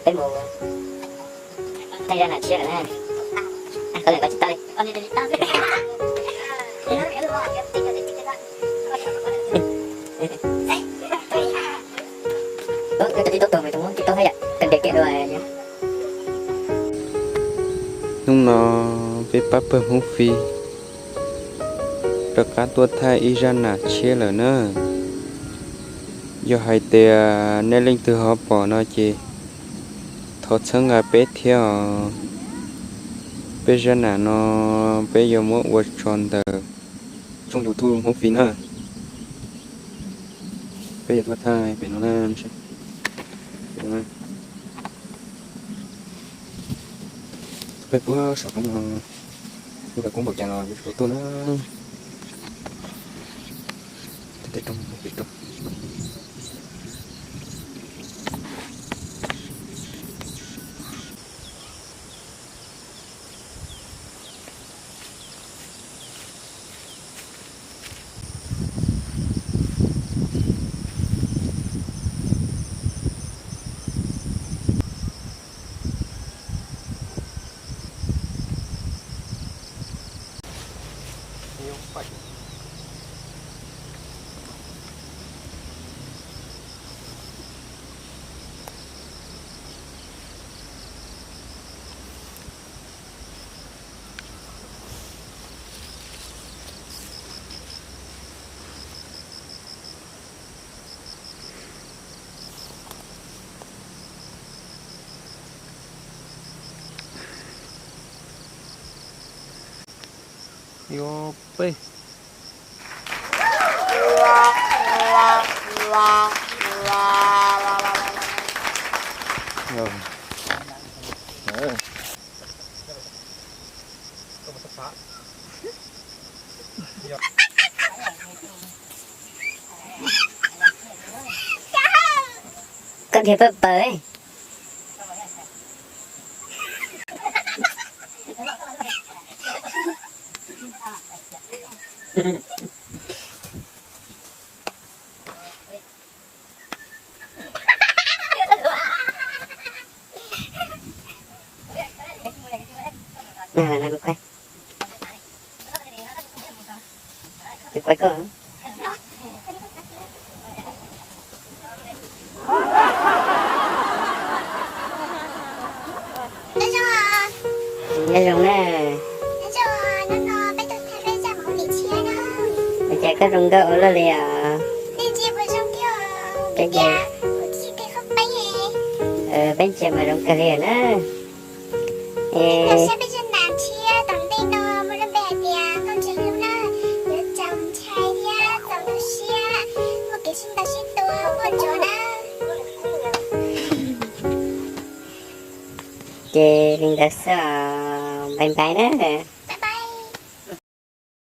Peb mus thaij zaj nam tshiab lawm na. Qhov lawm kov tsis tau li. Hnub no peb pab pawg Hmoob Fi rov qab tuaj thaij ib zaj nam tshiab lawm na. Yog hais tias nej leej twg ho pom no ces thov txhawb nqa peb thiab os. Peb zaj nam no peb yuav muab ua tso ntawm tshooj YouTube Hmoob Fi na. Peb yuav tuaj thaij pem no na. Peb puag saum roob no, lub kawg koob npaum cas los yuav tsum tuaj na. Tej roob pem roob. Yuav peb. Koj dhia pawg paws. Kuv quay koj. Nyob zoo na. Ua cas koj zoo nkauj ua luaj li os? Peb ces, peb ces mas zoo kawg li na. Saib peb zaj nam tshiab tom ntej no muaj lub npe hais tias Nkauj Ntsia Hlub na, yuav txaus ntshai thiab txaus tu siab, muaj kev sib ntaus sib tua quaj ntsuag na. Ces li ntawd xwb os, bye bye na.